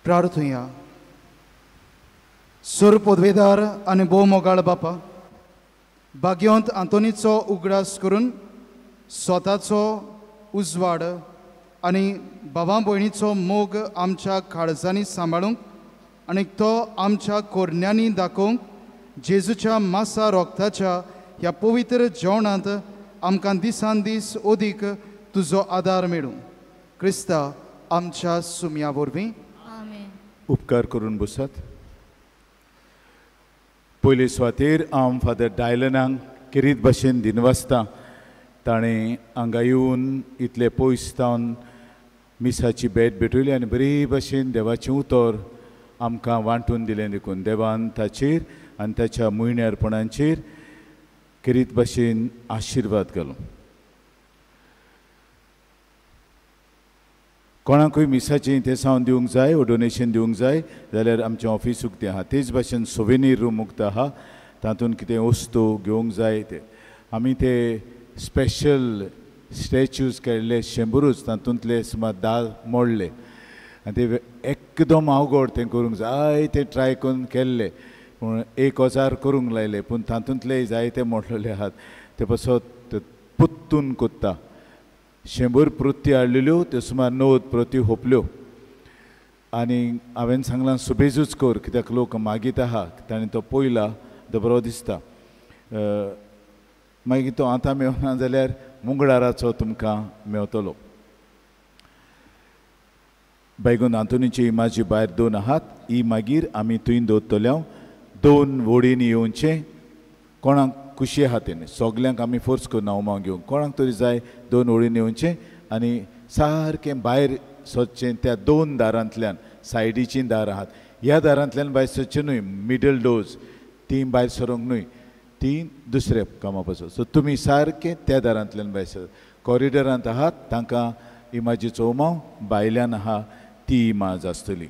प्रार्थुया. सुर पदवेदार आनी भोव मोगाळ बापा, भाग्यवंत आंतोनीचो उगडास करून स्वताचो उजवाड आनी भावा भयणीचो मोग आमच्या काळजांनी सांबाळूंक आनी तो आमच्या कोरण्यांनी दाखोवंक जेजूच्या मासा रोगताच्या ह्या पवित्र जेवणांत आमकां दिसान दीस अदीक तुजो आदार मेळूं. क्रिस्ता आमच्या सुमया वरवीं. उपकार करून बसात. पयले सुवातेर हांव फादर डायलनाक खेरीत भाशेन दिनवासता. ताणें हांगा येवन इतले पयस जावन मिसाची भेट भेटयली आनी बरे भाशेन देवाचें उतर आमकां वांटून दिलें. देखून देवान ताचेर आनी ताच्या म्हयन्यारपणाचेर खेरीत भाशेन आशिर्वाद घालो. कोणाकूय मिसाचें तेसांव दिवंक जाय वो डोनेशन दिवंक जाय जाल्यार आमचें ऑफीस उक्तें आहा. तेच भाशेन सोवेनीर रूम उक्तो आहा, तातूंत कितें वस्तू घेवंक जाय ते आमी ते स्पेशल स्टॅच्यूज काडले 100, तातूंतले सुमार 10 मोडले आनी ते एकदम अवघड तें करूंक जाय ते ट्राय करून केल्ले, पूण 1000 करूंक लायले, पूण तातूंतले जायते मोडलेले आहात. ते पासत पुत्तून कोत्ता. 100 प्रती हाडलेल्यो त्यो सुमार 90 प्रती होपल्यो. आनी हांवें सांगलां सुबेजूच कर, कित्याक लोक मागीत आहा, ताणें तो पयला तो बरो दिसता. मागीर तो आतां मेवना जाल्यार मंगळाराचो तुमकां मेवतलो. बायगून आंतोनीची इमाजी भायर 2 आहात, ही मागीर आमी थंय दवरतले. 2 वडींनी येवचें, कोणाक खुशी आहा तेणी सगल्यांक आमी फोर्स करुना उमाव घेवंक. कोणाक तरी जाय 2 वडींनी येवचें आनी सारकें भायर सोदचें त्या 2 दारांतल्यान, सायडीचीं दार आहात ह्या दारांतल्यान भायर सरचें न्हय, मिडल डोर्स ती भायर सरूंक न्हय, ती दुसऱ्या कामा पासून. सो तुमी सारकें त्या दारांतल्यान भायर सर. कॉरिडोरांत आहात तांकां इमाजीचो उमाव भायल्यान आहा ती इमाज आसतली.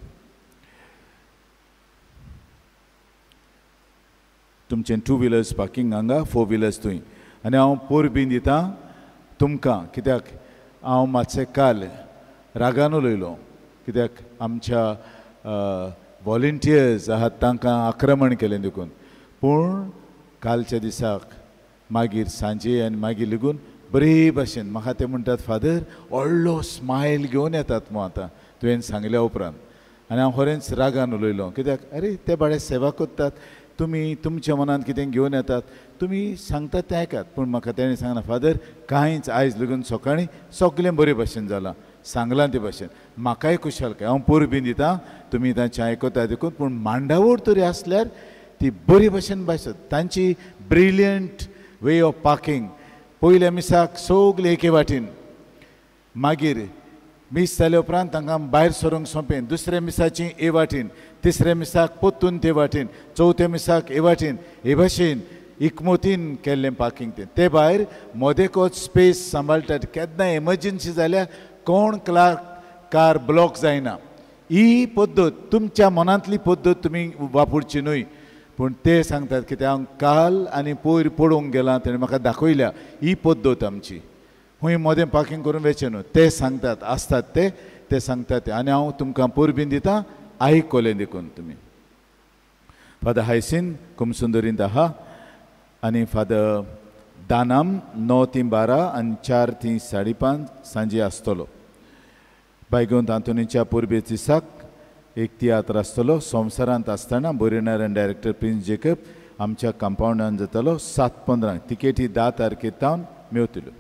तुमचें 2 व्हिलर्स पार्किंग हांगा, 4 व्हिलर्स थंय. आनी हांव पोरबी दिता तुमकां, कित्याक हांव मातशें काल रागान उलयलो, कित्याक आमच्या वॉलंटियर्स आहात तांकां आक्रमण केलें देखून. पूण कालच्या दिसाक मागीर सांजे आनी मागीर लेगून बरे भाशेन म्हाका ते म्हणटात, फादर व्हडलो स्मायल घेवन येतात मू आतां तुवें सांगल्या उपरांत. आनी हांव खरेंच रागान उलयलो, कित्याक अरे ते बाळे सेवा करतात, तुमी तुमच्या मनांत कितें घेवन येतात, तुमी सांगतात तें आयकात. पूण म्हाका तेणें सांगलां, फादर कांयच आयज लेगून सकाळीं सगळें बरे भाशेन जालां, सांगलां ते भाशेन म्हाकाय खुशालकाय. हांव पोरबी दिता, तुमी तांचें आयकता देखून. पूण मांडावळ तरी आसल्यार ती बरी भाशेन भाशेन तांची ब्रिलियंट वे ऑफ पार्किंग. पयल्या मिसाक सगळे एके वाटेन, मागीर मीस जाल्या उपरांत तांकां भायर सरूंक सोंपें, दुसऱ्या मिसाची ए वाटेन, तिसऱ्या मिसाक पोत्तून ते वाटेन, चवथ्या मिसाक ए वाटेन, हे भाशेन इकमोतीन केल्लें पार्किंग तें. ते भायर मदेकोच स्पेस सांबाळटात, केन्ना एमर्जन्सी जाल्यार कोण कार ब्लॉक जायना. ही पद्दत तुमच्या मनांतली पद्दत तुमी वापरची न्हय. पूण ते सांगतात की हांव काल आनी पयर पळोवंक गेलां, तेणें म्हाका दाखयल्या ही पद्दत आमची, खंय मदें पार्किंग करून वचचें न्हू. ते सांगतात आसतात ते ते सांगतात ते. आनी हांव तुमकां पोरबीन दिता, आयकलें देखून तुमी. फादर हायसीन कुमसुंदरींत आहा आनी फादर दानाम 9 ते 12 आनी 4 ते 5:30 सांजे आसतलो. बायगोंत आंतोनीच्या पोरबे दिसाक एक तियात्र आसतलो. संवसारांत आसतना बोरिनार आनी डायरेक्टर प्रिन्स जेकब आमच्या कंपावंडान जातलो 7:15. तिकेटी 10 तारखे तावन मेवतल्यो.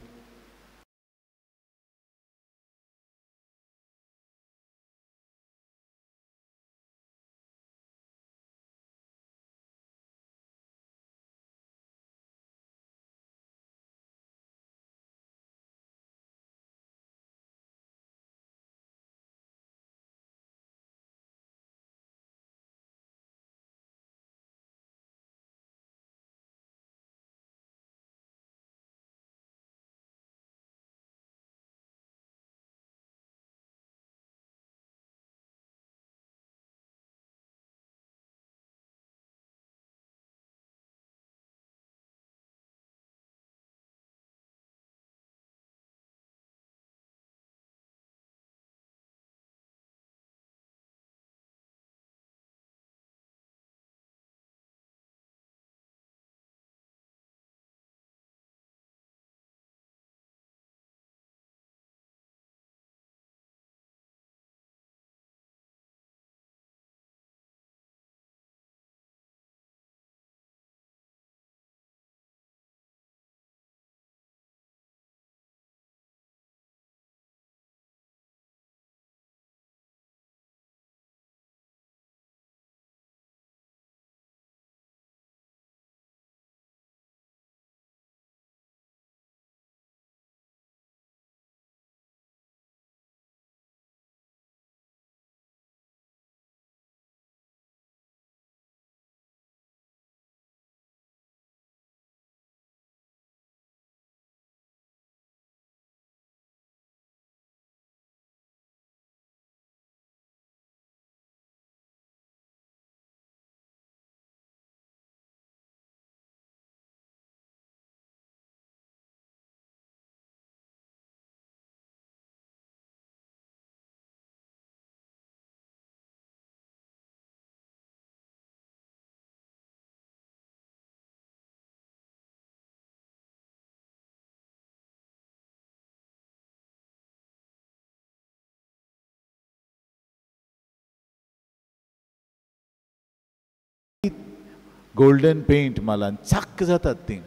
गोल्डन पेंट मारला, चाक्क जातात तीं.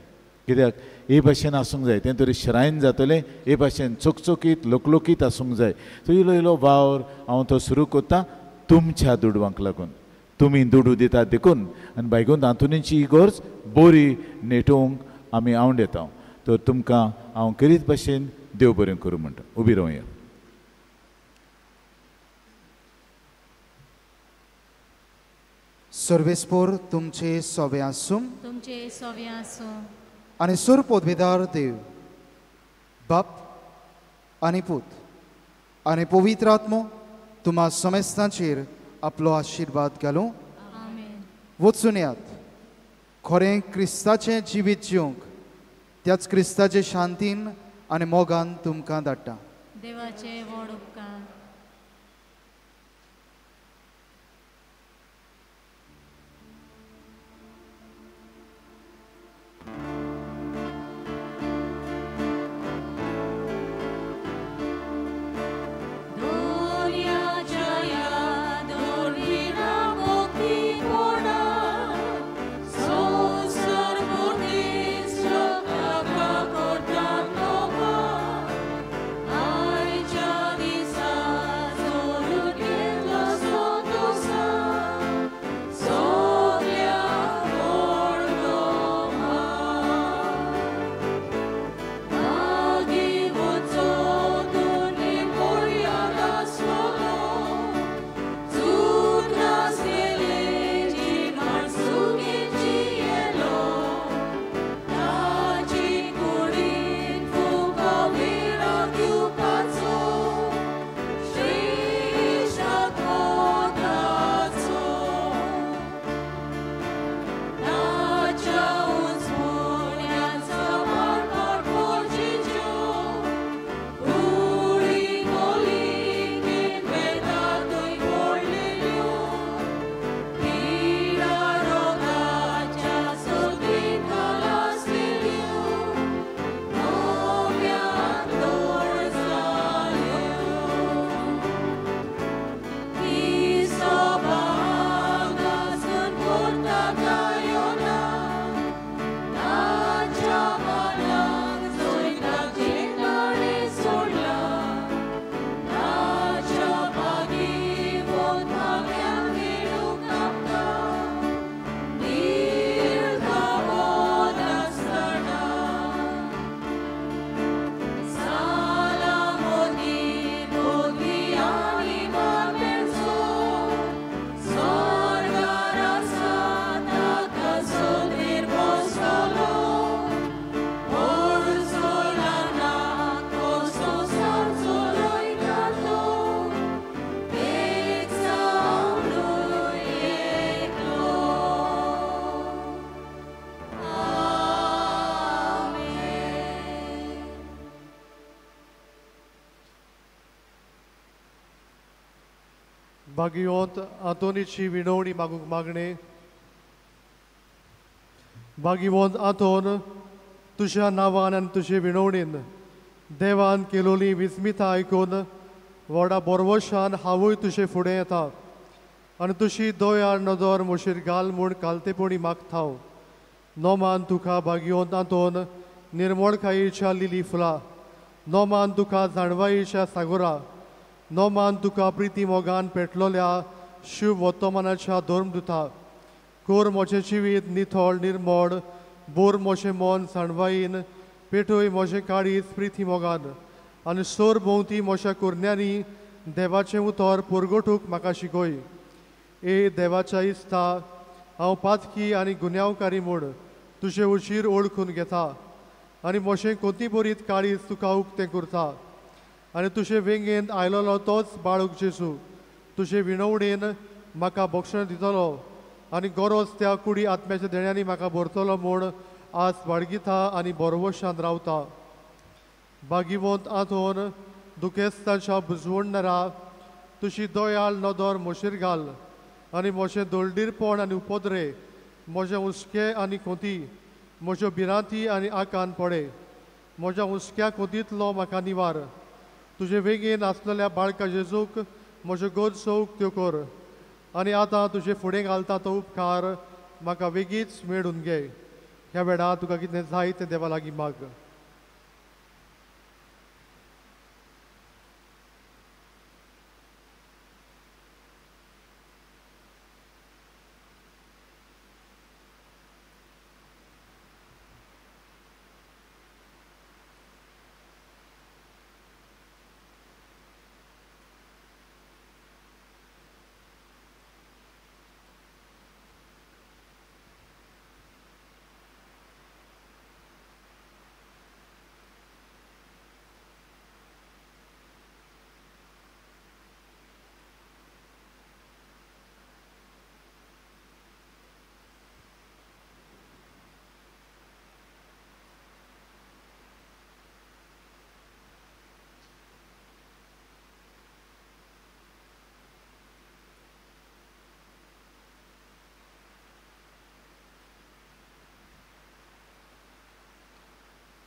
कित्याक हे भाशेन आसूंक जाय, तें तरी श्रायन जातलें, हे भाशेन चकचकीत लकलकीत आसूंक जाय. सो इलो इलो वावर हांव तो सुरू करतां तुमच्या दुडवांक लागून, तुमी दुडू दितात देखून. आनी बायगून आंतोनीची ही गरज बरी नेटोवंक आमी आवड येता. तर तुमकां हांव करीत भाशेन देव बरें करूं म्हणटा. उबी रावया. सर्वेस्पोर तुमचे सोवे आसूं, तुमचे सोवे आसूं. आनी सुर पदवेदार देव बाप आनी पूत आनी पवित्र आत्मो तुमा समेस्तांचेर आपलो आशिर्वाद घालूं. वचून यात, खरें क्रिस्ताचें जिवीत जिवंक त्याच क्रिस्ताचे शांतीन आनी मोगान तुमकां धाडटा. देवाचे व्हड उपकार. भागियोंत आंतोनीची विणवणी मागूंक मागणें. भागिवंत आंतोन, तुज्या नांवान आनी तुजे विणवणीन देवान केलोली विस्मिता आयकून व्हडा बोरवशान हांवूय तुजे फुडें येता आनी तुजी दयाळ नदर म्हजेर घाल म्हूण कालतेपणी मागता हांव. नोमान तुका भागिवंत आंतोन निर्मळकायेच्या लिली फुलां, नोमान तुका जाणवायेच्या सागोरा, नोमान तुका प्रिती मोगान पेटलोल्या शिव वर्तमानाच्या धर्मदुता. कोर म्हजें जिवीत निथळ निर्मळ, बोर म्हजें मन जाणवायेन, पेटय म्हजें काळीज प्रिती मोगान आनी सोर भोंवती म्हज्या कुरण्यांनी देवाचें उतर पुरगोटूंक म्हाका शिकय. ए देवाच्या इस्ता, हांव पातकी आनी गुन्यांवकारी म्हूण तुजें उशीर ओळखून घेता आनी म्हजें कोंतीबरीत काळीज तुका उक्तें करता आनी तुजे वेंगेंत आयलोलो तोच बाळूक जेजू तुजे विणवणेन म्हाका बक्षण दितलो आनी गरज त्या कुडी आत्म्याच्या देण्यांनी म्हाका भरतलो म्हूण आज बाळगिता आनी बरवशान रावता. भागिवंत आंतोन, दुखेस्तांच्या बुजवणणारा, तुजी दयाळ नदर म्हजेर घाल आनी म्हजें दळडीरपण आनी उपद्रे, म्हजें हुस्के आनी खोंती, म्हज्यो भिरांती आनी आकान पडे, म्हज्या हुस्क्या खोंतींतलो म्हाका निवार. तुजे वेगेन आसलेल्या बाळका जेजूक म्हज्यो गरजो उक्त्यो कर आनी आतां तुजे फुडें घालता तो उपकार म्हाका वेगीच मेळून घे. ह्या वेळार तुका कितें जाय तें देवा लागीं माग.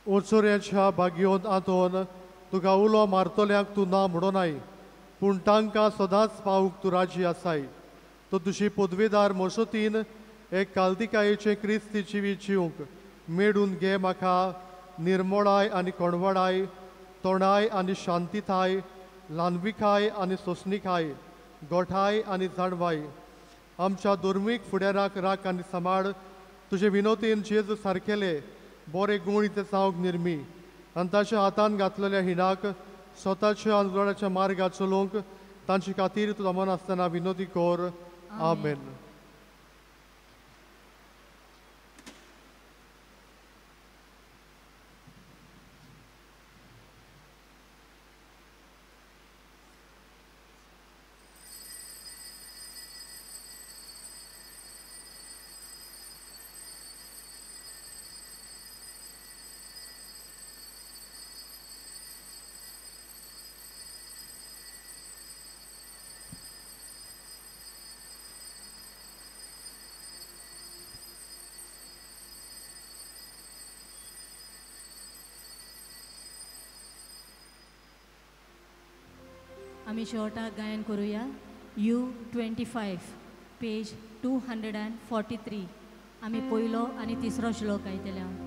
ओचोऱ्याच्या भाग्योन आंतोन तुका उलो मारतल्यांक तूं ना म्हणोनाय, पूण तांकां सदांच पावूंक तूं राजी आसाय. तो तुजी पदवेदार मसतीन एक कालदिकायेचें क्रिस्ती जिवीत जिवंक मेळून घे. म्हाका निर्मोळाय आनी कोणवडाय, तोंडाय आनी शांतिताय, ल्हानविकाय आनी सोंसणिकाय, गोठाय आनी जाणवाय. आमच्या धर्मीक फुडाराक राख आनी सांबाळ. तुजे विनोतीन जेजू सारकेले बरे गूण ते जावंक निर्मी आनी ताच्या हातान घातलेल्या हिणाक स्वताच्या अनुग्रहाच्या मार्गार चलोवंक तांचे खातीर तूं दमनासतना विनोदी कर. आमेन. आमी शेवटाक गायन करुया you 25 page 243. आमी पयलो आनी तिसरो श्लोक आयतले.